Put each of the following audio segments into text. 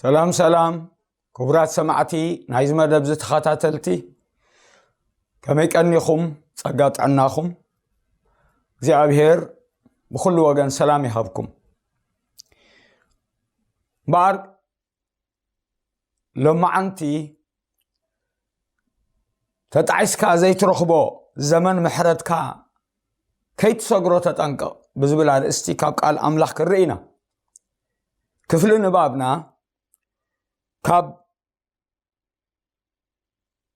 ሰላም ሰላም፣ ክቡራት ሰማዕቲ ናይዚ መደብ ተኸታተልቲ፣ ከመይ ቀኒኹም? ጸጋ ጥዕናኹም እግዚኣብሔር ብኹሉ ወገን ሰላም ይሃብኩም። እምበኣር ሎማዓንቲ ተጣዒስካ ዘይትረኽቦ ዘመን ምሕረትካ ከይትሰግሮ ተጠንቀቕ ብዝብል ኣርእስቲ ካብ ቃል ኣምላኽ ክንርኢ ኢና። ክፍሊ ንባብና ካብ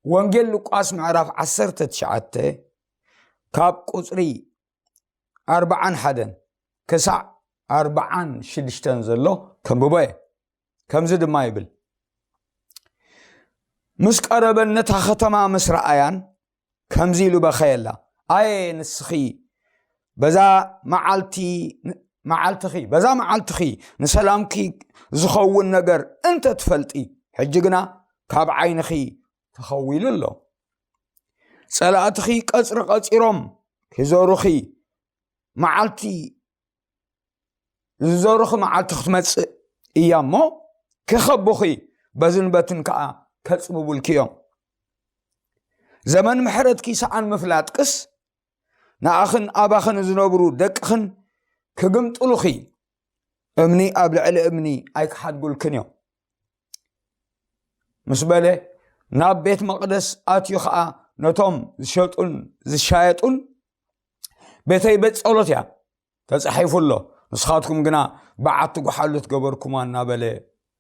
ወንጌል ሉቃስ ምዕራፍ ዓሰርተ ትሽዓተ ካብ ቁጽሪ ኣርብዓን ሓደን ክሳዕ ኣርብዓን ሽዱሽተን ዘሎ ከንብቦ እየ። ከምዚ ድማ ይብል፣ ምስ ቀረበን ነታ ከተማ ምስ ረኣያን ከምዚ ኢሉ በኸየላ፣ ኣየ ንስኺ በዛ መዓልቲ መዓልትኺ በዛ መዓልትኺ ንሰላምኪ ዝኸውን ነገር እንተ ትፈልጢ፣ ሕጂ ግና ካብ ዓይንኺ ተኸዊሉ ኣሎ። ጸላእትኺ ቀጽሪ ቀጺሮም ክዞሩኺ መዓልቲ ዝዞሩኺ መዓልቲ ክትመጽእ እያ እሞ፣ ክኸቡኺ በዝን በትን ከኣ ከጽብቡልኪ እዮም። ዘመን ምሕረትኪ ሰኣን ምፍላጥክስ፣ ንኣኽን ኣባኽን ዝነብሩ ደቅኽን ክግምጥሉኺ፣ እምኒ ኣብ ልዕሊ እምኒ ኣይክሓድጉልክን እዮም። ምስ በለ፣ ናብ ቤት መቕደስ ኣትዩ ኸኣ ነቶም ዝሸጡን ዝሻየጡን፣ ቤተይ ቤት ጸሎት እያ ተጻሒፉ ኣሎ፣ ንስኻትኩም ግና በዓቲ ጓሓሉት ገበርኩማ እናበለ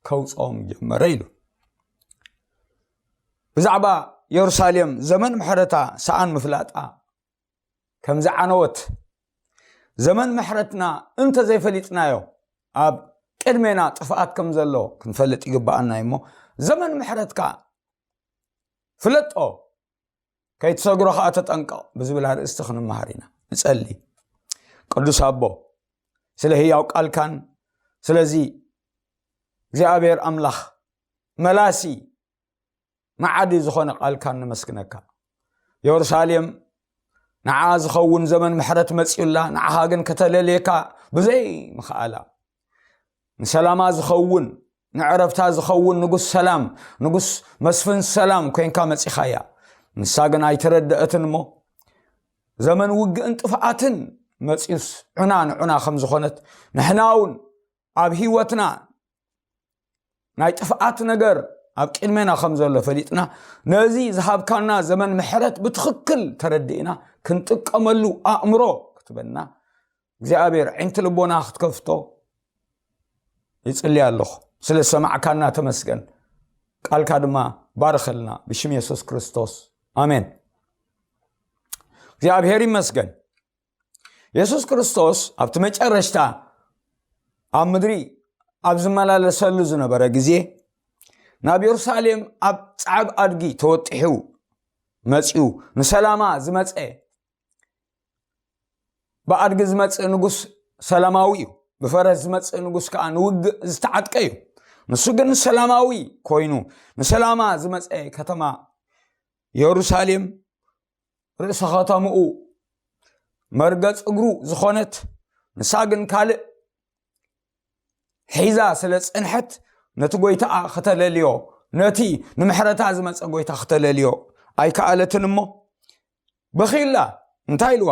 ከውጾም ጀመረ ኢሉ። ብዛዕባ የሩሳሌም ዘመን ምሕረታ ሰኣን ምፍላጣ ከም ዝዓነወት፣ ዘመን ምሕረትና እንተ ዘይፈሊጥናዮ ኣብ ቅድሜና ጥፍኣት ከም ዘሎ ክንፈልጥ ይግብኣና እዩ። እሞ ዘመን ምሕረትካ ፍለጦ፣ ከይትሰግሮ ኸኣ ተጠንቀቕ ብዝብል ኣርእስቲ ክንመሃር ኢና። ንጸሊ። ቅዱስ ኣቦ፣ ስለ ህያው ቃልካን ስለዚ እግዚኣብሔር ኣምላኽ መላሲ መዓዲ ዝኾነ ቃልካን ነመስግነካ። የሩሳሌም ንዓ ዝኸውን ዘመን ምሕረት መጺኡላ፣ ንዓኻ ግን ከተለልየካ ብዘይ ምኽኣላ፣ ንሰላማ ዝኸውን፣ ንዕረፍታ ዝኸውን ንጉስ ሰላም፣ ንጉስ መስፍን ሰላም ኮይንካ መጺኻያ። ንሳ ግን ኣይተረደአትን እሞ፣ ዘመን ውግእን ጥፍኣትን መጺኡስ ዑና ንዑና ከም ዝኾነት፣ ንሕና እውን ኣብ ህይወትና ናይ ጥፍኣት ነገር ኣብ ቅድሜና ከም ዘሎ ፈሊጥና፣ ነዚ ዝሃብካና ዘመን ምሕረት ብትኽክል ተረዲእና ክንጥቀመሉ ኣእምሮ ክትበና እግዚኣብሔር ዕንቲ ልቦና ክትከፍቶ ይጽሊ ኣለኹ። ስለ ዝሰማዕካና ተመስገን። ቃልካ ድማ ባርኸልና ብሽም የሱስ ክርስቶስ። ኣሜን። እግዚኣብሔር ይመስገን። የሱስ ክርስቶስ ኣብቲ መጨረሽታ ኣብ ምድሪ ኣብ ዝመላለሰሉ ዝነበረ ግዜ፣ ናብ የሩሳሌም ኣብ ጻዕብ ኣድጊ ተወጢሑ መጺኡ፣ ንሰላማ ዝመጸ፣ ብኣድጊ ዝመጽእ ንጉስ ሰላማዊ እዩ፣ ብፈረስ ዝመጽእ ንጉስ ከኣ ንውግእ ዝተዓጥቀ እዩ። ንሱ ግን ሰላማዊ ኮይኑ፣ ንሰላማ ዝመጸ ከተማ የሩሳሌም ርእሲ ከተምኡ መርገጽ እግሩ ዝኾነት፣ ንሳ ግን ካልእ ሒዛ ስለ ዝጸንሐት፣ ነቲ ጐይታኣ ከተለልዮ፣ ነቲ ንምሕረታ ዝመጸ ጐይታ ከተለልዮ ኣይከኣለትን እሞ በኺላ። እንታይ ኢልዋ?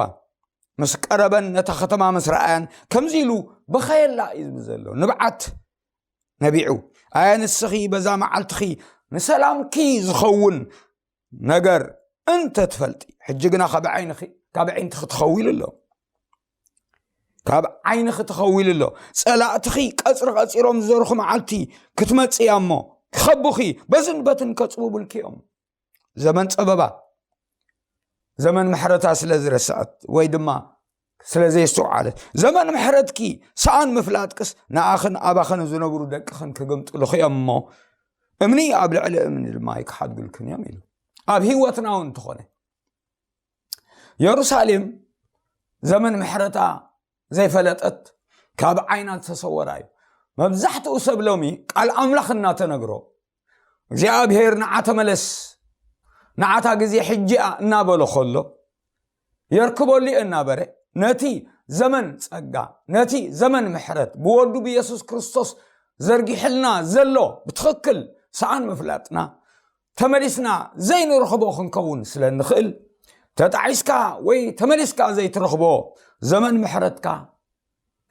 ምስ ቀረበን ነታ ከተማ ምስ ረኣያን ከምዚ ኢሉ በኸየላ እዩ ዝብል ዘሎ። ንብዓት ነቢዑ፣ ኣየ ንስኺ በዛ መዓልትኺ ንሰላምኪ ዝኸውን ነገር እንተ ትፈልጢ፣ ሕጂ ግና ካብ ዓይንኺ፣ ካብ ዓይንትኺ ተኸዊሉ ኣሎ። ካብ ዓይንኺ ተኸዊሉ ኣሎ። ጸላእትኺ ቀጽሪ ቀጺሮም ዝዘርኹ መዓልቲ ክትመጽእ እያ እሞ፣ ክኸቡኺ፣ በዝን በትን ከጽብቡልኪ እዮም። ዘመን ጸበባ፣ ዘመን ምሕረታ ስለ ዝረስዐት ወይ ድማ ስለ ዘየስተውዓለት፣ ዘመን ምሕረትኪ ሰኣን ምፍላጥክስ ንኣኽን ኣባኽን ዝነብሩ ደቅኽን ክግምጥሉኺ እዮም እሞ፣ እምኒ ኣብ ልዕሊ እምኒ ድማ ኣይክሓድጉልክን እዮም ኢሉ። ኣብ ህይወትና እውን እንተኾነ፣ የሩሳሌም ዘመን ምሕረታ ዘይፈለጠት፣ ካብ ዓይና ዝተሰወራ እዩ። መብዛሕትኡ ሰብ ሎሚ ቃል ኣምላኽ እናተነግሮ፣ እግዚኣብሔር ንዓ ተመለስ፣ ንዓታ ግዜ ሕጂ እያ እናበሎ ከሎ፣ የርክበሉ እየ እናበረ፣ ነቲ ዘመን ጸጋ፣ ነቲ ዘመን ምሕረት ብወዱ ብየሱስ ክርስቶስ ዘርጊሕልና ዘሎ ብትኽክል ሰኣን ምፍላጥና፣ ተመሊስና ዘይንረኽቦ ክንከውን ስለ ንኽእል፣ ተጣዒስካ ወይ ተመሊስካ ዘይትረኽቦ ዘመን ምሕረትካ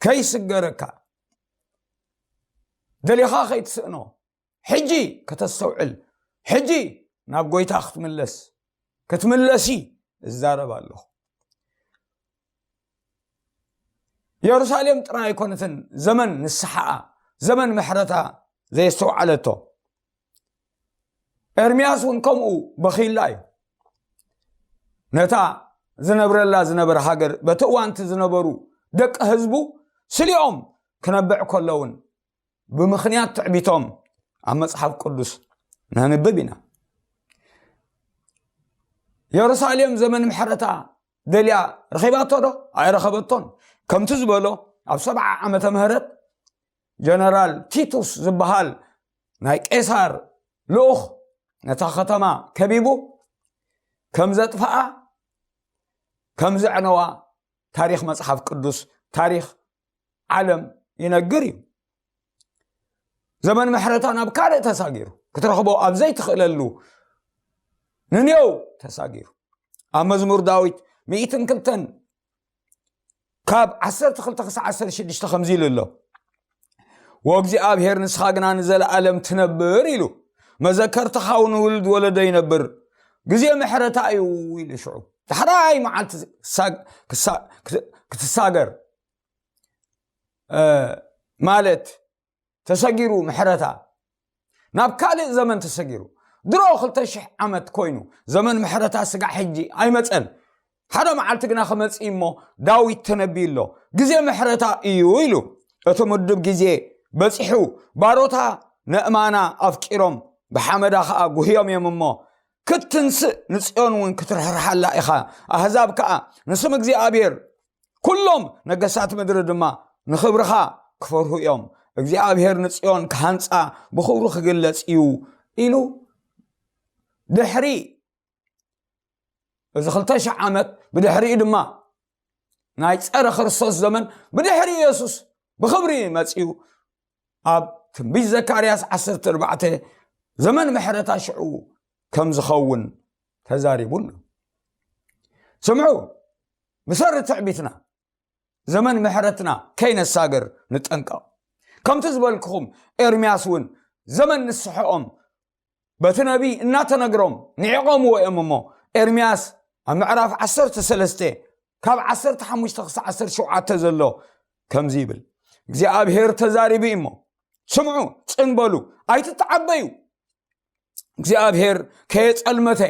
ከይስገረካ፣ ደሊኻ ከይትስእኖ፣ ሕጂ ከተስተውዕል፣ ሕጂ ናብ ጎይታ ክትምለስ፣ ክትምለሲ እዛረብ ኣለኹ። የሩሳሌም ጥራይ ኣይኮነትን ዘመን ንስሓኣ፣ ዘመን ምሕረታ ዘየስተውዓለቶ። ኤርምያስ እውን ከምኡ በኺላ እዩ። ነታ ዝነብረላ ዝነበረ ሃገር፣ በቲ እዋንቲ ዝነበሩ ደቂ ህዝቡ ስሊኦም ክነብዕ ከለውን፣ ብምኽንያት ትዕቢቶም ኣብ መጽሓፍ ቅዱስ ነንብብ ኢና። የሩሳሌም ዘመን ምሕረታ ደልያ ረኺባቶ ዶ? ኣይረኸበቶን። ከምቲ ዝበሎ፣ ኣብ ሰብዓ ዓመተ ምህረት ጀነራል ቲቱስ ዝበሃል ናይ ቄሳር ልኡኽ ነታ ከተማ ከቢቡ ከም ዘጥፍኣ፣ ከም ዘዕነዋ ታሪኽ መጽሓፍ ቅዱስ፣ ታሪኽ ዓለም ይነግር እዩ። ዘመን ምሕረታ ናብ ካልእ ተሳጊሩ፣ ክትረኽቦ ኣብ ዘይትኽእለሉ ንኔው ተሳጊሩ። ኣብ መዝሙር ዳዊት ሚእትን ክልተን ካብ ዓሰርተ ክልተ ክሳዕ ዓሰርተ ሽዱሽተ ከምዚ ኢሉ ኣሎ። "ወእግዚኣብሔር ንስኻ ግና ንዘለኣለም ትነብር" ኢሉ፣ "መዘከርትኻ ንውልድ ወለዶ ይነብር፣ ግዜ ምሕረታ እዩ" ኢሉ። ሽዑ ዳሕራይ መዓልቲ ክሳ-፣ ክሳ-፣ ክት-፣ ክትሳገር፣ እ፣ ማለት ተሰጊሩ ምሕረታ፣ ናብ ካልእ ዘመን ተሰጊሩ። ድሮ ክልተ ሽሕ ዓመት ኮይኑ ዘመን ምሕረታ ስጋዕ ሕጂ ኣይመጸን። ሓደ መዓልቲ ግና ክመጽእ እሞ ዳዊት ተነብዩ ኣሎ። ግዜ ምሕረታ እዩ ኢሉ። እቲ ምዱብ ግዜ በጺሑ፣ ባሮታ ነእማና ኣፍቂሮም ብሓመዳ ኸኣ ጉህዮም እዮም እሞ፣ ክትትንስእ ንጽዮን እውን ክትርሕርሓላ ኢኻ። ኣህዛብ ከኣ ንስም እግዚኣብሔር ኩሎም ነገሳት ምድሪ ድማ ንኽብርኻ ክፈርሁ እዮም። እግዚኣብሔር ንጽዮን ክሃንጻ ብኽብሩ ክግለጽ እዩ ኢሉ። ድሕሪ እዚ ክልተ ሽሕ ዓመት፣ ብድሕሪኡ ድማ ናይ ጸረ ክርስቶስ ዘመን፣ ብድሕሪ የሱስ ብኽብሪ መጺኡ፣ ኣብ ትንቢት ዘካርያስ ዓሰርተ ኣርባዕተ ዘመን ምሕረታ ሽዑ ከም ዝኸውን ተዛሪቡ ኣሎ። ስምዑ፣ ብሰሪ ትዕቢትና ዘመን ምሕረትና ከይነሳግር ንጠንቀቕ። ከምቲ ዝበልኩኹም፣ ኤርምያስ እውን ዘመን ንስሐኦም በቲ ነቢይ እናተነግሮም ንዒቖምዎ እዮም እሞ፣ ኤርምያስ ኣብ ምዕራፍ ዓሰርተ ሰለስተ ካብ ዓሰርተ ሓሙሽተ ክሳዕ ዓሰርተ ሸውዓተ ዘሎ ከምዚ ይብል፣ እግዚኣብሔር ተዛሪቡ እዩ እሞ፣ ስምዑ፣ ጽን በሉ፣ ኣይትተዓበዩ። እግዚኣብሔር ከየጸልመተ፣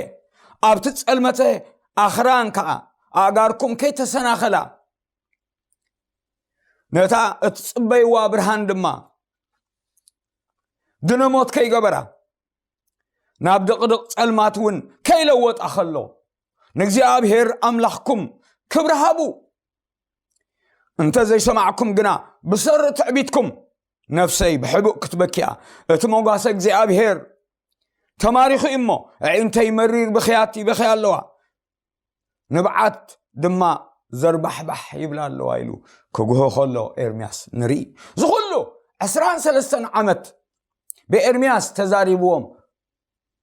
ኣብቲ ጸልመተ ኣኽራን ከኣ ኣእጋርኩም ከይተሰናኸላ፣ ነታ እትጽበይዋ ብርሃን ድማ ድነሞት ከይገበራ፣ ናብ ድቕድቕ ጸልማት እውን ከይለወጣ ከሎ፣ ንእግዚኣብሔር ኣምላኽኩም ክብሪ ሃቡ። እንተ ዘይሰማዕኩም ግና፣ ብሰሪ ትዕቢትኩም ነፍሰይ ብሕቡእ ክትበኪ እያ። እቲ ሞጓሰ እግዚኣብሔር ተማሪኹ እዩ እሞ፣ ኣዒንተይ መሪር ብኽያት ይበኽያ ኣለዋ፣ ንብዓት ድማ ዘርባሕባሕ ይብላ ኣለዋ ኢሉ ክጉሆ ከሎ ኤርምያስ ንርኢ። እዚ ኩሉ ዕስራን ሰለስተን ዓመት ብኤርምያስ ተዛሪብዎም፣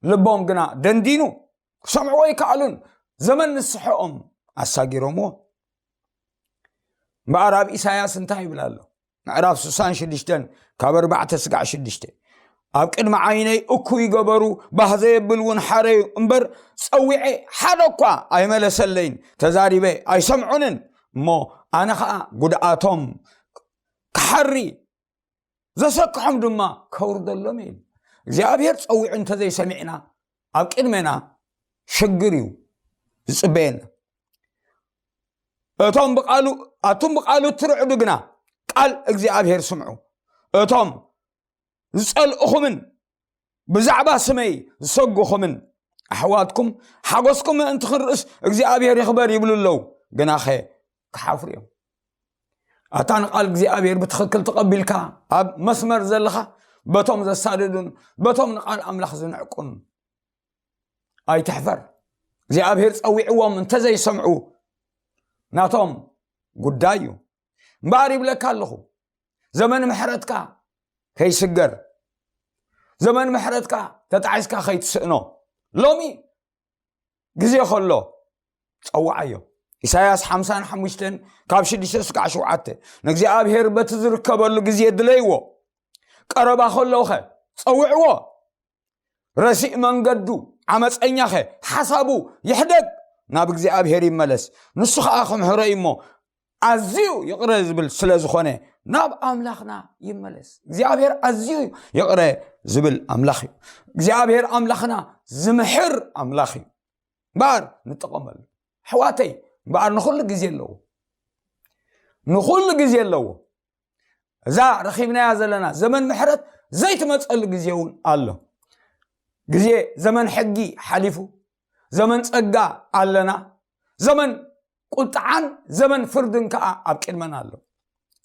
ልቦም ግና ደንዲኑ፣ ክሰምዕዎ ኣይከኣሉን። ዘመን ንስሐኦም ኣሳጊሮምዎ። እምበኣር ኣብ ኢሳያስ እንታይ ይብል ኣሎ? ምዕራፍ ስሳን ሽዱሽተን ካብ ኣርባዕተ ስጋዕ ሽዱሽተ፣ "ኣብ ቅድሚ ዓይነይ እኩይ ገበሩ፣ ባህ ዘየብል እውን ሓረዩ እምበር፣ ጸዊዐ ሓደ እኳ ኣይመለሰለይን፣ ተዛሪበ ኣይሰምዑንን። እሞ ኣነ ኸኣ ጉድኣቶም ክሓሪ፣ ዘሰክሖም ድማ ከውርደሎም" እዩ። እግዚኣብሔር ጸዊዑ እንተዘይሰሚዕና፣ ኣብ ቅድሜና ሽግር እዩ ዝጽበየና። እቶም ብቃሉ፣ ኣቱም ብቃሉ እትርዕዱ ግና፣ ቃል እግዚኣብሔር ስምዑ። እቶም ዝጸልእኹምን ብዛዕባ ስመይ ዝሰጉኹምን ኣሕዋትኩም፣ ሓጎስኩም ምእንቲ ክንርእስ እግዚኣብሔር ይኽበር ይብሉ ኣለዉ። ግናኸ ክሓፍሩ እዮም። ኣታ ንቃል እግዚኣብሔር ብትኽክል ተቐቢልካ ኣብ መስመር ዘለኻ፣ በቶም ዘሳድዱን በቶም ንቃል ኣምላኽ ዝንዕቁን ኣይትሕፈር። እግዚኣብሔር ጸዊዕዎም እንተዘይሰምዑ ናቶም ጉዳይ እዩ። እምበኣር ይብለካ ኣለኹ፣ ዘመን ምሕረትካ ከይስገር፣ ዘመን ምሕረትካ ተጣዒስካ ከይትስእኖ፣ ሎሚ ግዜ ከሎ ጸውዓዮ። ኢሳያስ ሓምሳን ሓሙሽተን ካብ ሽዱሽተ እስካዕ ሸውዓተ፣ ንእግዚኣብሔር በቲ ዝርከበሉ ግዜ ድለይዎ፣ ቀረባ ከሎኸ ጸውዕዎ። ረሲእ መንገዱ ዓመፀኛኸ ሓሳቡ ይሕደግ፣ ናብ እግዚኣብሔር ይመለስ፣ ንሱ ኸዓ ክምሕሮ እዩ እሞ ኣዝዩ ይቕረ ዝብል ስለ ዝኾነ ናብ ኣምላኽና ይመለስ። እግዚኣብሔር ኣዝዩ ይቕረ ዝብል ኣምላኽ እዩ። እግዚኣብሔር ኣምላኽና ዝምሕር ኣምላኽ እዩ። እምበኣር ንጠቐመሉ። ኣሕዋተይ፣ እምበኣር ንኹሉ ግዜ ኣለዎ። ንኹሉ ግዜ ኣለዎ። እዛ ረኺብናያ ዘለና ዘመን ምሕረት ዘይትመፀሉ ግዜ እውን ኣሎ። ግዜ ዘመን ሕጊ ሓሊፉ፣ ዘመን ፀጋ ኣለና። ዘመን ቁጥዓን ዘመን ፍርድን ከዓ ኣብ ቅድመና ኣሎ።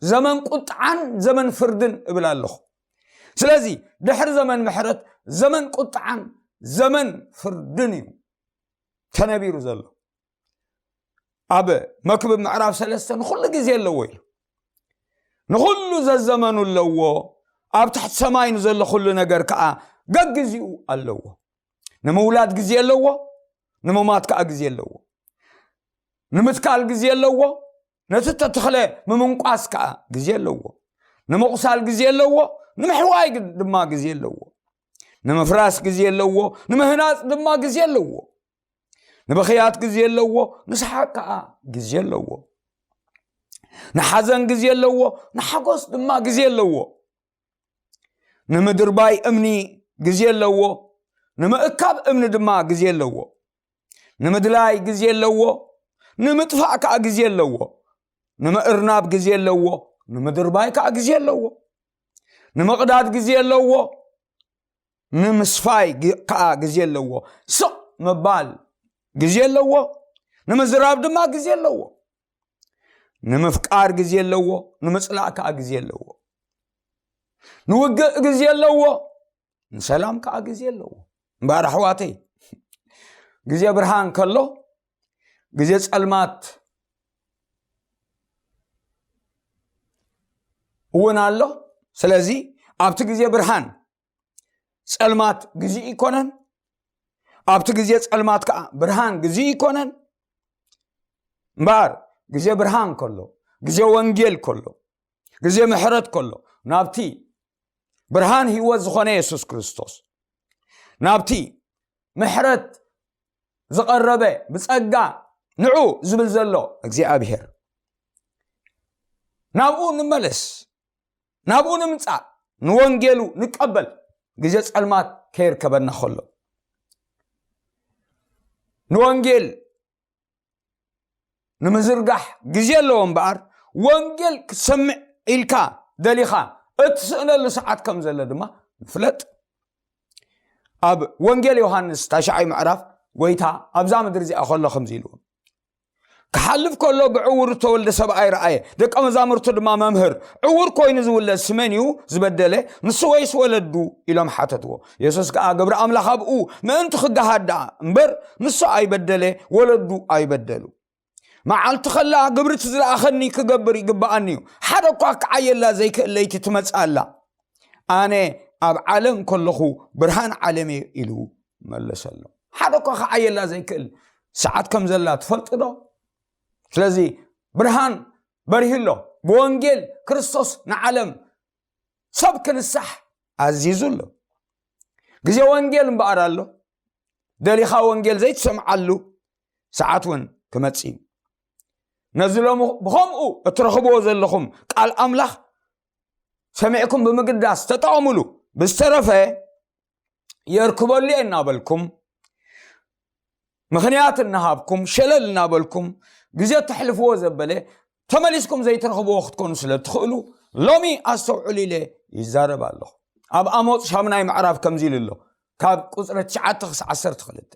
ዘመን ቁጥዓን ዘመን ፍርድን እብል ኣለኹ። ስለዚ ድሕሪ ዘመን ምሕረት ዘመን ቁጥዓን ዘመን ፍርድን እዩ ተነቢሩ ዘሎ። ኣብ መክብብ ምዕራፍ ሰለስተ ንኹሉ ግዜ ኣለዎ ኢሉ። ንኹሉ ዘዘመኑ ኣለዎ፣ ኣብ ትሕቲ ሰማይ ንዘሎ ኩሉ ነገር ከዓ ገግዚኡ ኣለዎ። ንምውላድ ግዜ ኣለዎ፣ ንምማት ከዓ ግዜ ኣለዎ። ንምትካል ግዜ ኣለዎ፣ ነቲ ተተኽለ ምምንቋስ ከዓ ግዜ ኣለዎ። ንምቑሳል ግዜ ኣለዎ፣ ንምሕዋይ ግ- ድማ ግዜ ኣለዎ። ንምፍራስ ግዜ ኣለዎ፣ ንምህናፅ ድማ ግዜ ኣለዎ። ንብኽያት ግዜ ኣለዎ፣ ንሰሓቅ ከዓ ግዜ ኣለዎ። ንሓዘን ግዜ ኣለዎ፣ ንሓጎስ ድማ ግዜ ኣለዎ። ንምድርባይ እምኒ ግዜ ኣለዎ፣ ንምእካብ እምኒ ድማ ግዜ ኣለዎ። ንምድላይ ግዜ ኣለዎ፣ ንምጥፋእ ከዓ ግዜ ኣለዎ። ንምእርናብ ግዜ ኣለዎ፣ ንምድርባይ ከዓ ግዜ ኣለዎ። ንምቕዳድ ግዜ ኣለዎ፣ ንምስፋይ ግ- ከዓ ግዜ ኣለዎ። ስቕ ምባል ግዜ ኣለዎ፣ ንምዝራብ ድማ ግዜ ኣለዎ። ንምፍቃር ግዜ ኣለዎ፣ ንምፅላእ ከዓ ግዜ ኣለዎ። ንውግእ ግዜ ኣለዎ፣ ንሰላም ከዓ ግዜ ኣለዎ። እምበኣር ኣሕዋተይ፣ ግዜ ብርሃን ከሎ፣ ግዜ ጸልማት እውን ኣሎ። ስለዚ ኣብቲ ግዜ ብርሃን ጸልማት ግዜ ይኮነን፣ ኣብቲ ግዜ ጸልማት ከዓ ብርሃን ግዜ ይኮነን። እምበኣር ግዜ ብርሃን ከሎ፣ ግዜ ወንጌል ከሎ፣ ግዜ ምሕረት ከሎ፣ ናብቲ ብርሃን ህይወት ዝኾነ የሱስ ክርስቶስ፣ ናብቲ ምሕረት ዝቐረበ ብጸጋ ንዑ ዝብል ዘሎ እግዚኣብሔር፣ ናብኡ ንመለስ፣ ናብኡ ንምጻእ፣ ንወንጌሉ ንቀበል። ግዜ ጸልማት ከይርከበና ከሎ፣ ንወንጌል ንምዝርጋሕ ግዜ ኣለዎ እምበኣር፣ ወንጌል ክትሰምዕ ኢልካ ደሊኻ እትስእነሉ ሰዓት ከም ዘሎ ድማ ንፍለጥ። ኣብ ወንጌል ዮሃንስ ታሽዓይ ምዕራፍ፣ ጎይታ ኣብዛ ምድሪ እዚኣ ከሎ ከምዚ ኢልዎም፣ ክሓልፍ ከሎ ብዕውር እተወልደ ሰብኣይ ረኣየ። ደቀ መዛሙርቱ ድማ፣ መምህር፣ ዕውር ኮይኑ ዝውለድ ስመን እዩ ዝበደለ፣ ንሱ ወይስ ወለዱ? ኢሎም ሓተትዎ። የሱስ ከኣ፣ ግብሪ ኣምላኽ ኣብኡ ምእንቲ ክገሃድ ደኣ እምበር፣ ንሱ ኣይበደለ፣ ወለዱ ኣይበደሉ። መዓልቲ ከላ ግብሪ እቲ ዝለኣኸኒ ክገብር ይግብኣኒ እዩ። ሓደ እኳ ክዓየላ ዘይክእል ለይቲ ትመጽእ ኣላ። ኣነ ኣብ ዓለም ከለኹ ብርሃን ዓለም እየ ኢሉ መለሰሎም። ሓደ እኳ ክዓየላ ዘይክእል ሰዓት ከም ዘላ ትፈልጡ ዶ? ስለዚ ብርሃን በሪሁ ኣሎ። ብወንጌል ክርስቶስ ንዓለም ሰብ ክንሳሕ ኣዚዙ ኣሎ። ግዜ ወንጌል እምበኣር ኣሎ። ደሊኻ ወንጌል ዘይትሰምዓሉ ሰዓት እውን ክመጽእ እዩ። ነዚ ሎሚ ብኸምኡ እትረኽብዎ ዘለኹም ቃል ኣምላኽ ሰሚዕኩም ብምግዳስ ተጠቐሙሉ። ብዝተረፈ የርክበሉ እየ እናበልኩም፣ ምኽንያት እናሃብኩም፣ ሸለል እናበልኩም ግዜ ተሕልፍዎ ዘበለ ተመሊስኩም ዘይትረኽብዎ ክትኮኑ ስለ ትኽእሉ ሎሚ ኣስተውዕሉ ኢለ ይዛረብ ኣለኹ። ኣብ ኣሞጽ ሻምናይ ምዕራፍ ከምዚ ኢሉ ኣሎ፣ ካብ ቁጽሪ ትሽዓተ ክሳዕ ዓሰርተ ክልተ፣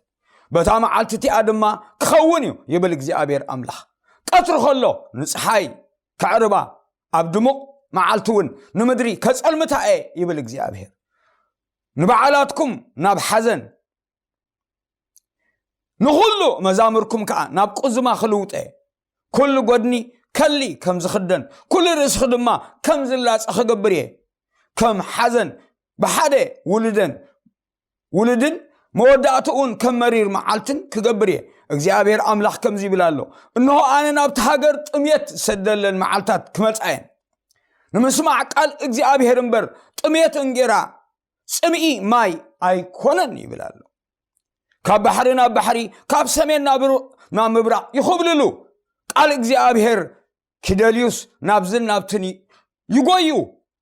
በታ መዓልቲ እቲኣ ድማ ክኸውን እዩ ይብል እግዚኣብሔር ኣምላኽ። ቀትሪ ከሎ ንፀሓይ ከዕርባ፣ ኣብ ድሙቕ መዓልቲ እውን ንምድሪ ከጸልምታ እየ ይብል እግዚኣብሔር። ንበዓላትኩም ናብ ሓዘን፣ ንኹሉ መዛሙርኩም ከዓ ናብ ቁዝማ ክልውጠ፣ ኩሉ ጎድኒ ከሊ ከም ዝኽደን፣ ኩሉ ርእስኺ ድማ ከም ዝላጸ ክገብር እየ። ከም ሓዘን ብሓደ ውልደን ውልድን መወዳእትኡን ከም መሪር መዓልትን ክገብር እየ። እግዚኣብሔር ኣምላኽ ከምዚ ይብል ኣሎ፣ እንሆ ኣነ ናብቲ ሃገር ጥምየት ዝሰደለን መዓልታት ክመጻ እየን። ንምስማዕ ቃል እግዚኣብሔር እምበር ጥምየት እንጌራ ጽምኢ ማይ ኣይኮነን ይብል ኣሎ። ካብ ባሕሪ ናብ ባሕሪ፣ ካብ ሰሜን ናብ ሩ- ናብ ምብራቕ ይኹብልሉ። ቃል እግዚኣብሔር ኪደልዩስ ናብዝን ናብትን ይጎዩ፣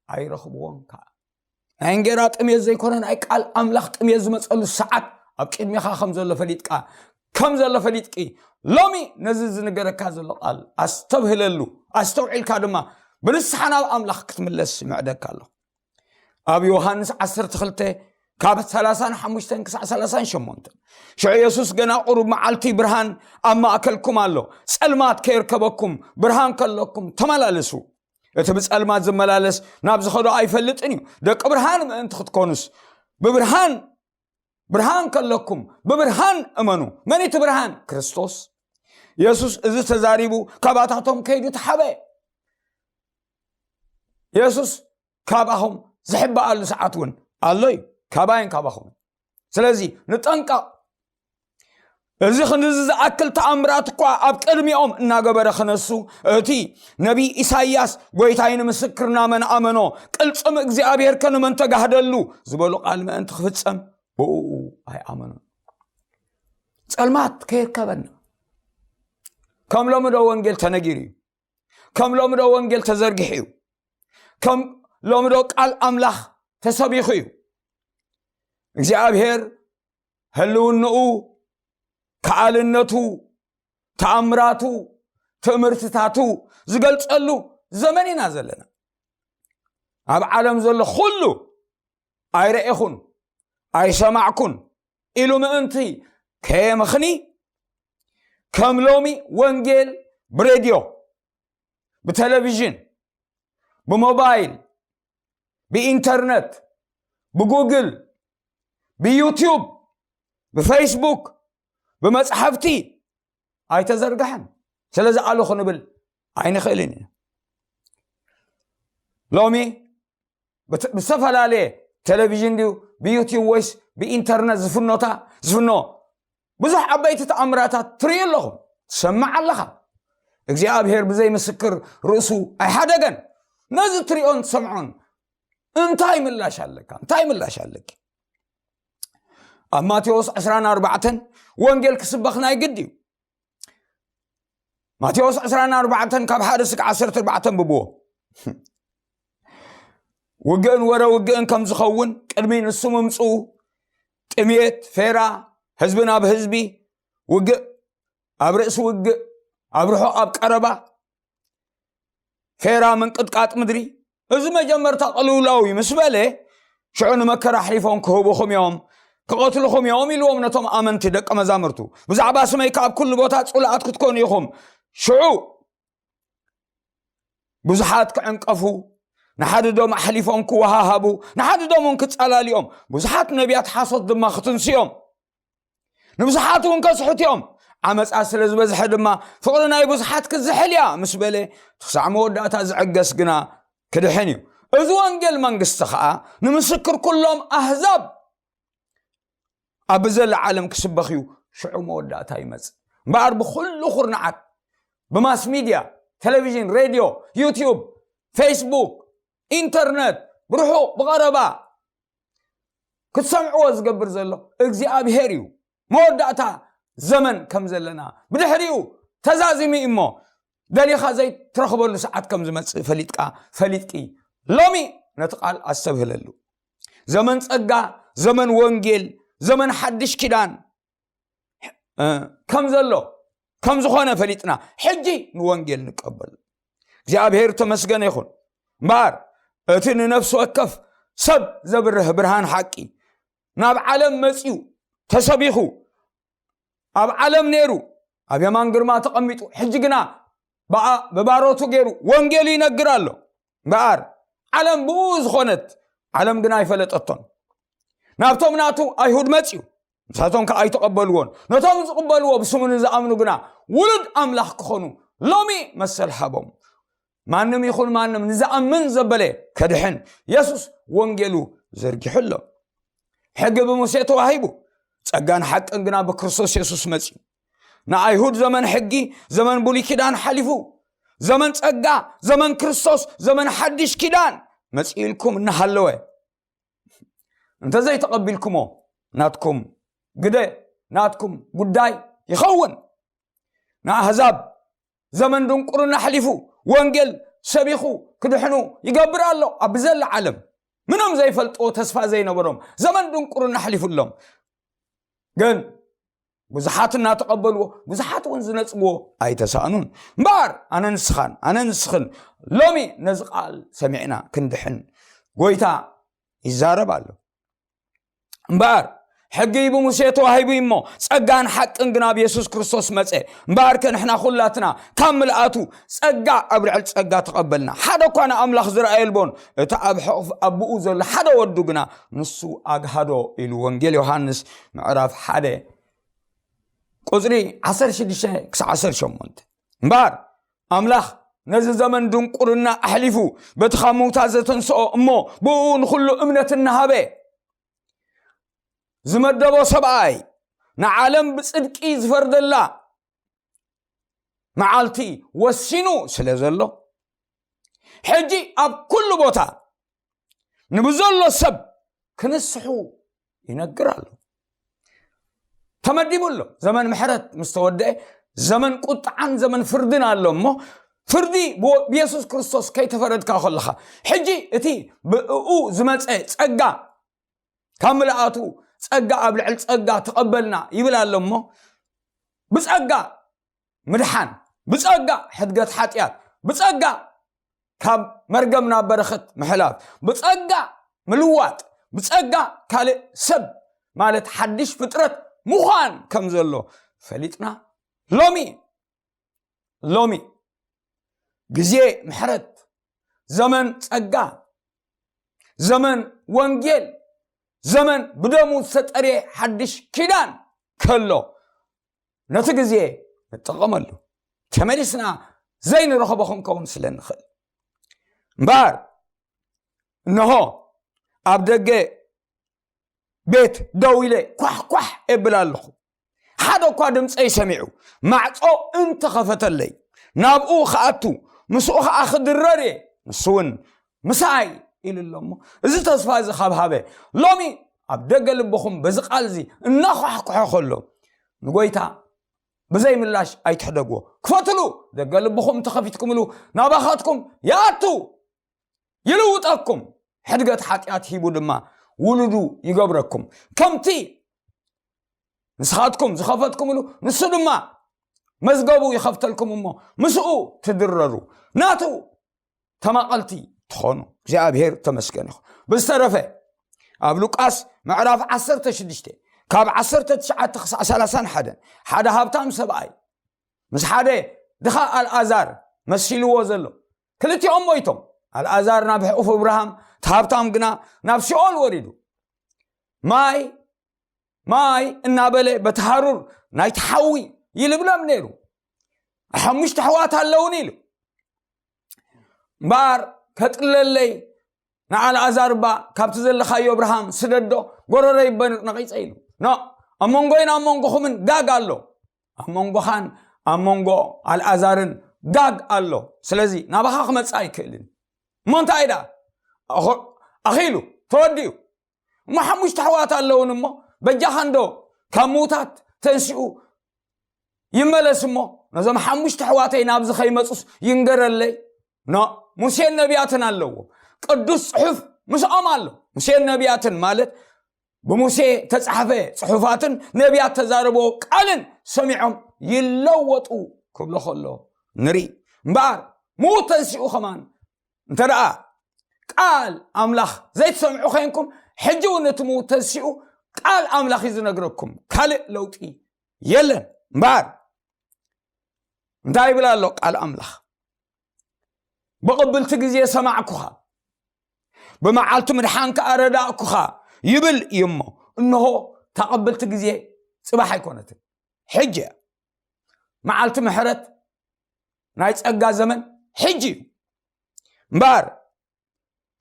ኣይረኽብዎን ከዓ። ናይ እንጌራ ጥሜት ዘይኮነ ናይ ቃል ኣምላኽ ጥሜት ዝመፀሉ ሰዓት ኣብ ቅድሜኻ ከም ዘሎ ፈሊጥካ ከም ዘሎ ፈሊጥቂ፣ ሎሚ ነዚ ዝንገረካ ዘሎ ቃል ኣስተብህለሉ። ኣስተውዒልካ ድማ ብንስሓ ናብ ኣምላኽ ክትምለስ ይምዕደካ ኣሎ። ኣብ ዮሃንስ ዓሰርተ ክልተ ካብ ሰላሳን ሓሙሽተን ክሳዕ ሰላሳን ሸሞንተን፣ ሽዑ የሱስ ገና ቁሩብ መዓልቲ፣ ብርሃን ኣብ ማእከልኩም ኣሎ፣ ጸልማት ከይርከበኩም ብርሃን ከለኩም ተመላለሱ። እቲ ብጸልማት ዝመላለስ ናብ ዝኸዶ ኣይፈልጥን እዩ። ደቂ ብርሃን ምእንቲ ክትኮኑስ ብብርሃን ብርሃን ከለኩም ብብርሃን እመኑ። መን እቲ ብርሃን? ክርስቶስ። የሱስ እዚ ተዛሪቡ ካባታቶም ከይዱ ተሓበ። የሱስ ካባኹም ዝሕበኣሉ ሰዓት እውን ኣሎ እዩ፣ ካባይን ካባኹም። ስለዚ ንጠንቀቕ። እዚ ክንዚ ዝኣክል ተኣምራት እኳ ኣብ ቅድሚኦም እናገበረ ክነሱ፣ እቲ ነቢይ ኢሳይያስ፣ "ጎይታይ ንምስክርና መን ኣመኖ? ቅልጽም እግዚኣብሔር ከ ንመን ተጋህደሉ?" ዝበሎ ቃል ምእንቲ ክፍጸም ብእኡ ኣይኣመኑን። ጸልማት ከይርከበና። ከም ሎሚ ዶ ወንጌል ተነጊሩ እዩ? ከም ሎሚ ዶ ወንጌል ተዘርጊሑ እዩ? ከም ሎሚ ዶ ቃል ኣምላኽ ተሰቢኹ እዩ? እግዚኣብሔር ህልውንኡ፣ ከኣልነቱ፣ ተኣምራቱ፣ ትእምርትታቱ ዝገልጸሉ ዘመን ኢና ዘለና። ኣብ ዓለም ዘሎ ኩሉ ኣይረኤኹን ኣይሰማዕኩን ኢሉ ምእንቲ ከየምኽኒ፣ ከም ሎሚ ወንጌል ብሬድዮ፣ ብቴሌቪዥን፣ ብሞባይል፣ ብኢንተርነት፣ ብጉግል፣ ብዩቲዩብ፣ ብፌስቡክ፣ ብመጽሓፍቲ ኣይተዘርግሐን። ስለዚ ኣሉ ክንብል ኣይንኽእልን ኢና። ሎሚ ብተ- ብዝተፈላለየ ቴሌቪዥን ድዩ ብዩቲዩብ ወይስ ብኢንተርነት ዝፍኖታ ዝፍኖ ብዙሕ ዓበይቲ ተኣምራታት ትርኢ ኣለኹም፣ ትሰምዕ ኣለኻ። እግዚኣብሔር ብዘይ ምስክር ርእሱ ኣይሓደገን። ነዚ ትሪኦን ትሰምዖን እንታይ ምላሽ ኣለካ? እንታይ ምላሽ ኣለኪ? ኣብ ማቴዎስ ዕስራን ኣርባዕተን ወንጌል ክስበኽ ናይ ግድ እዩ። ማቴዎስ ዕስራን ኣርባዕተን ካብ ሓደ ስጋዕ ዓሰርተ ኣርባዕተ ብብዎ። ውግእን ወረ ውግእን ከም ዝኸውን ቅድሚ ንሱ ምምፅኡ፣ ጥሜት፣ ፌራ፣ ህዝቢ ናብ ህዝቢ፣ ውግእ ኣብ ርእሲ ውግእ፣ ኣብ ርሑቕ ኣብ ቀረባ፣ ፌራ ምንቅጥቃጥ ምድሪ፣ እዚ መጀመርታ ቅልውላው እዩ ምስ በለ፣ ሽዑ ንመከራ ኣሕሊፎም ክህቡኹም እዮም፣ ክቐትልኹም እዮም ኢልዎም ነቶም ኣመንቲ ደቀ መዛምርቱ። ብዛዕባ ስመይ ከኣ ኣብ ኩሉ ቦታ ጽሉኣት ክትኮኑ ኢኹም። ሽዑ ብዙሓት ክዕንቀፉ፣ ንሓድዶም ኣሕሊፎም ክወሃሃቡ፣ ንሓድዶም እውን ክጸላልዮም፣ ብዙሓት ነቢያት ሓሶት ድማ ክትንስዮም፣ ንብዙሓት እውን ከስሕቱ እዮም። ዓመፃ ስለ ዝበዝሐ ድማ ፍቕሪ ናይ ብዙሓት ክዝሕል እያ ምስ በለ፣ ክሳዕ መወዳእታ ዝዕገስ ግና ክድሕን እዩ። እዚ ወንጌል መንግስቲ ኸዓ ንምስክር ኩሎም ኣህዛብ ኣብ ብዘላ ዓለም ክስበኽ እዩ። ሽዑ መወዳእታ ይመጽእ እምበኣር ብኹሉ ኩርናዓት፣ ብማስ ሚድያ፣ ቴሌቪዥን፣ ሬድዮ፣ ዩትዩብ፣ ፌስቡክ፣ ኢንተርነት፣ ብርሑቕ ብቐረባ ክትሰምዕዎ ዝገብር ዘሎ እግዚኣብሄር እዩ። መወዳእታ ዘመን ከም ዘለና ብድሕሪኡ ተዛዚሙ እዩ እሞ፣ ደሊኻ ዘይትረኽበሉ ሰዓት ከም ዝመጽእ ፈሊጥካ፣ ፈሊጥኪ፣ ሎሚ ነቲ ቃል ኣስተብህለሉ። ዘመን ጸጋ፣ ዘመን ወንጌል፣ ዘመን ሓድሽ ኪዳን ከም ዘሎ ከም ዝኾነ ፈሊጥና ሕጂ ንወንጌል ንቀበል። እግዚኣብሔር ተመስገነ ይኹን። እምበኣር እቲ ንነፍሲ ወከፍ ሰብ ዘብርህ ብርሃን ሓቂ ናብ ዓለም መጺኡ፣ ተሰቢኹ፣ ኣብ ዓለም ነይሩ፣ ኣብ የማን ግርማ ተቐሚጡ፣ ሕጂ ግና ብኣ- ብባሮቱ ገይሩ ወንጌሉ ይነግር ኣሎ። እምበኣር ዓለም ብኡ ዝኾነት ዓለም ግና ኣይፈለጠቶን። ናብቶም ናቱ ኣይሁድ መጺኡ፣ ንሳቶም ከኣ ኣይተቐበልዎን። ነቶም ዝቕበልዎ ብስሙ ንዝኣምኑ ግና ውሉድ ኣምላኽ ክኾኑ ሎሚ መሰል ሃቦም። ማንም ይኹን ማንም ንዝኣምን ዘበለ ከድሕን የሱስ ወንጌሉ ዘርጊሑ ኣሎ። ሕጊ ብሙሴ ተዋሂቡ፣ ጸጋን ሓቅን ግና ብክርስቶስ የሱስ መጺኡ። ንኣይሁድ ዘመን ሕጊ፣ ዘመን ብሉይ ኪዳን ሓሊፉ፣ ዘመን ጸጋ፣ ዘመን ክርስቶስ፣ ዘመን ሓድሽ ኪዳን መጺኡ ኢልኩም እናሃለወ፣ እንተዘይተቐቢልኩሞ ናትኩም ግደ፣ ናትኩም ጉዳይ ይኸውን። ንኣህዛብ ዘመን ድንቁርና ኣሕሊፉ ወንጌል ሰቢኹ ክድሕኑ ይገብር ኣሎ። ኣብ ብዘላ ዓለም ምንም ዘይፈልጥዎ፣ ተስፋ ዘይነበሮም፣ ዘመን ድንቁርና ኣሕሊፉሎም። ግን ብዙሓት እናተቐበልዎ፣ ብዙሓት እውን ዝነጽግዎ ኣይተሳእኑን። እምበኣር ኣነ ንስኻን ኣነ ንስኽን ሎሚ ነዚ ቃል ሰሚዕና ክንድሕን ጎይታ ይዛረብ ኣሎ። እምበኣር ሕጊ ብሙሴ ተዋሂቡ እሞ፣ ጸጋን ሓቅን ግና ኣብ የሱስ ክርስቶስ መጸ። እምበኣር ከ ንሕና ኩላትና ካብ ምልኣቱ ጸጋ ኣብ ልዕሊ ጸጋ ተቐበልና። ሓደ እኳ ንኣምላኽ ዝረኣየ ኣልቦን፣ እቲ ኣብ ሕቑፍ ኣቦኡ ዘሎ ሓደ ወዱ ግና ንሱ ኣግሃዶ ኢሉ። ወንጌል ዮሃንስ ምዕራፍ ሓደ ቁጽሪ ዓሰርተ ሽዱሽተ ክሳዕ ዓሰርተ ሸሞንተ። እምበኣር ኣምላኽ ነዚ ዘመን ድንቁርና ኣሕሊፉ፣ በቲ ካብ ምውታት ዘተንስኦ እሞ ብእኡ ንኹሉ እምነት እናሃበ ዝመደቦ ሰብኣይ፣ ንዓለም ብጽድቂ ዝፈርደላ መዓልቲ ወሲኑ ስለ ዘሎ፣ ሕጂ ኣብ ኩሉ ቦታ ንብዘሎ ሰብ ክንስሑ ይነግር ኣሎ። ተመዲቡ ኣሎ። ዘመን ምሕረት ምስ ተወደአ፣ ዘመን ቁጥዓን ዘመን ፍርድን ኣሎ እሞ፣ ፍርዲ ብወ-፣ ብየሱስ ክርስቶስ ከይተፈረድካ ከለኻ፣ ሕጂ እቲ ብእኡ ዝመጸ ጸጋ፣ ካብ ምልኣቱ ጸጋ ኣብ ልዕሊ ጸጋ ተቐበልና ይብል ኣሎ እሞ፣ ብጸጋ ምድሓን፣ ብጸጋ ሕድገት ሓጢኣት፣ ብጸጋ ካብ መርገም ናብ በረኸት ምሕላፍ፣ ብጸጋ ምልዋጥ፣ ብጸጋ ካልእ ሰብ ማለት ሓድሽ ፍጥረት ምዃን ከም ዘሎ ፈሊጥና፣ ሎሚ፣ ሎሚ ግዜ ምሕረት፣ ዘመን ጸጋ፣ ዘመን ወንጌል፣ ዘመን ብደሙ ዝተጠርየ ሓድሽ ኪዳን ከሎ፣ ነቲ ግዜ ንጠቐመሉ። ተመሊስና ዘይንረኽቦ ክንከውን ስለ ንኽእል። እምበኣር፣ እንሆ፣ ኣብ ደገ ቤት ደው ኢለ ኳሕ ኳሕ እብል ኣለኹ። ሓደ እኳ ድምፀይ ሰሚዑ፣ ማዕጾ እንተኸፈተለይ፣ ናብኡ ክኣቱ፣ ምስኡ ኸዓ ክድረር እየ። ንሱ እውን ምሳይ ኢሉ ኣሎ እሞ፣ እዚ ተስፋ እዚ ካብ ሃበ፣ ሎሚ ኣብ ደገ ልብኹም በዚ ቃል እዚ እናኳሕኩሐ ከሎ፣ ንጎይታ ብዘይ ምላሽ ኣይትሕደግዎ። ክፈትሉ፣ ደገ ልብኹም እንተኸፊትኩምሉ፣ ናባኻትኩም ይኣቱ፣ ይልውጠኩም። ሕድገት ሓጢኣት ሂቡ ድማ ውሉዱ ይገብረኩም። ከምቲ ንስኻትኩም ዝኸፈትኩምሉ፣ ንሱ ድማ መዝገቡ ይኸፍተልኩም እሞ፣ ምስኡ ትድረሩ፣ ናቱ ተማቐልቲ ትኾኑ። እግዚኣብሔር ተመስገን ይኹን። ብዝተረፈ፣ ኣብ ሉቃስ ምዕራፍ ዓሰርተ ሽዱሽተ፣ ካብ ዓሰርተ ትሽዓተ ክሳዕ ሰላሳን ሓደን፣ ሓደ ሃብታም ሰብኣይ ምስ ሓደ ድኻ ኣልኣዛር መሲልዎ ዘሎ፣ ክልቲኦም ሞይቶም። ኣልኣዛር ናብ ሕቑፍ እብርሃም፣ እቲ ሃብታም ግና ናብ ሲኦል ወሪዱ። ማይ፣ ማይ እናበለ በቲ ሃሩር ናይቲ ሓዊ ይልብለም ነይሩ። ሓሙሽተ ኣሕዋት ኣለውኒ ኢሉ። እምበኣር ከጥለለይ ንኣልኣዛር እባ ካብቲ ዘለኻዮ እብርሃም ስደዶ፣ ጎረረይ በንቕ ነቒጸ ኢሉ። ኖ፣ ኣብ መንጎይን ኣብ መንጎኹምን ጋግ ኣሎ። ኣብ መንጎኻን ኣብ መንጎ ኣልኣዛርን ጋግ ኣሎ። ስለዚ ናባኻ ክመጽእ ኣይክእልን። እሞ እንታይ ደኣ? ኣኹ-፣ ኣኺሉ፣ ተወዲኡ። እሞ ሓሙሽተ ኣሕዋት ኣለውን እሞ፣ በጃኻ እንዶ ካብ ምዉታት ተንሲኡ ይመለስ እሞ፣ ነዞም ሓሙሽተ ኣሕዋተይ ናብዚ ከይመጹስ ይንገረለይ። ኖ፣ ሙሴን ነቢያትን ኣለዎ። ቅዱስ ጽሑፍ ምስኦም ኣሎ። ሙሴን ነቢያትን ማለት ብሙሴ ተጻሕፈ ጽሑፋትን ነቢያት ተዛረብዎ ቃልን ሰሚዖም ይለወጡ ክብሎ ከሎ ንርኢ። እምበኣር ምዉት ተንሲኡ ከማን እንተ ደኣ ቃል ኣምላኽ ዘይትሰምዑ ኾይንኩም፣ ሕጂ እውን እቲ ምዉት ተንሲኡ ቃል ኣምላኽ እዩ ዝነግረኩም። ካልእ ለውጢ የለን። እምበኣር እንታይ ይብል ኣሎ ቃል ኣምላኽ? "ብቕብልቲ ግዜ ሰማዕኩኻ፣ ብመዓልቲ ምድሓን ከኣ ረዳእኩኻ" ይብል እዩ። እሞ እንሆ፣ እታ ቅብልቲ ግዜ ጽባሕ ኣይኮነትን፣ ሕጂ እያ። መዓልቲ ምሕረት፣ ናይ ጸጋ ዘመን ሕጂ እዩ። እምበኣር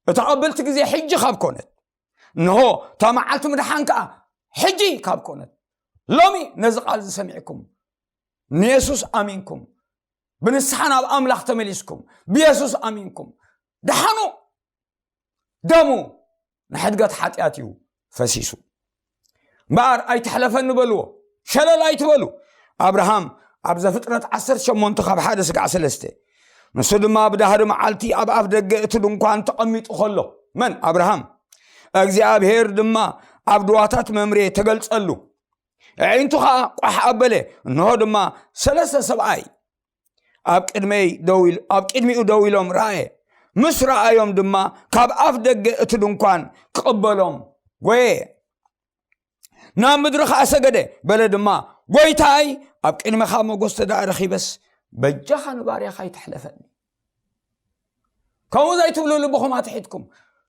እታ ቀብልቲ ግዜ ሕጂ ካብ ኮነት፣ እንሆ እታ መዓልቲ ምድሓን ከኣ ሕጂ ካብ ኮነት፣ ሎሚ ነዚ ቃል ዝሰሚዕኩም ንየሱስ ኣሚንኩም፣ ብንስሓ ናብ ኣምላኽ ተመሊስኩም፣ ብየሱስ ኣሚንኩም ድሓኑ። ደሙ ንሕድገት ሓጢኣት እዩ ፈሲሱ። እምበኣር ኣይትሕለፈኒ በልዎ፣ ሸለል ኣይትበሉ። ኣብርሃም ኣብ ዘፍጥረት ዓሰርተ ሸሞንተ ካብ ሓደ ስጋዕ ሰለስተ፣ ንሱ ድማ ብዳህሪ መዓልቲ ኣብ ኣፍ ደገ እቲ ድንኳን ተቐሚጡ ከሎ፣ መን? ኣብርሃም። እግዚኣብሔር ድማ ኣብ ድዋታት መምሬ ተገልጸሉ። ኣዒንቱ ኸዓ ቋሕ ኣበለ፣ እንሆ ድማ ሰለስተ ሰብኣይ ኣብ ቅድመይ ደው ኢሉ- ኣብ ቅድሚኡ ደው ኢሎም ረኣየ። ምስ ረኣዮም ድማ ካብ ኣፍ ደገ እቲ ድንኳን ክቕበሎም ጎየ። ናብ ምድሪ ኸዓ ሰገደ፣ በለ ድማ፣ ጎይታይ፣ ኣብ ቅድመኻ ሞገስ ተደኣ ረኺበስ፣ በጃኻ ንባርያኻ ኣይትሕለፈኒ። ከምኡ ዘይትብሉ ልብኹም ኣትሒትኩም፣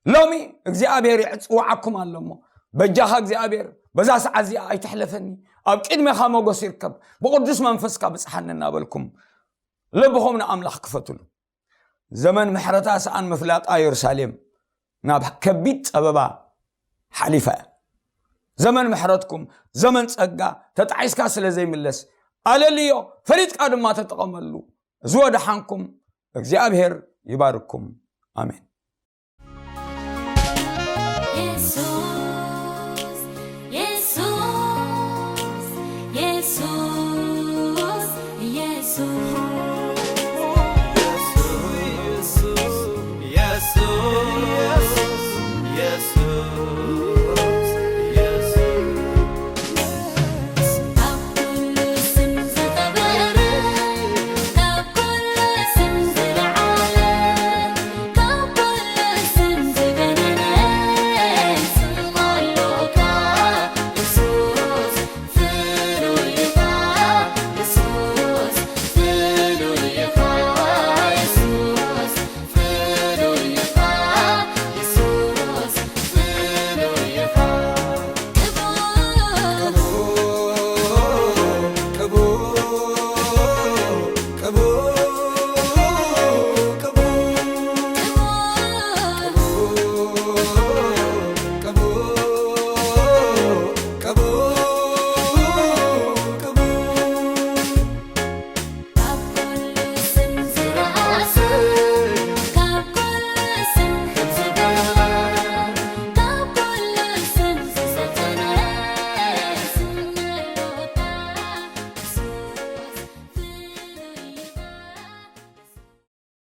ሎሚ እግዚኣብሔር ይጽውዓኩም ኣሎ እሞ፣ በጃኻ እግዚኣብሔር፣ በዛ ሰዓት እዚኣ ኣይትሕለፈኒ፣ ኣብ ቅድሜኻ ሞገስ ይርከብ፣ ብቕዱስ መንፈስካ ብጽሓኒ እናበልኩም፣ ልብኹም ንኣምላኽ ክፈትሉ። ዘመን ምሕረታ ሰኣን ምፍላጣ የሩሳሌም ናብ ከቢድ ጸበባ ሓሊፋ እያ። ዘመን ምሕረትኩም፣ ዘመን ጸጋ፣ ተጣዒስካ ስለ ዘይምለስ፣ ኣለልዮ፣ ፈሊጥካ ድማ ተጠቐመሉ። እዚ ወደሓንኩም፣ እግዚኣብሔር ይባርኩም። ኣሜን።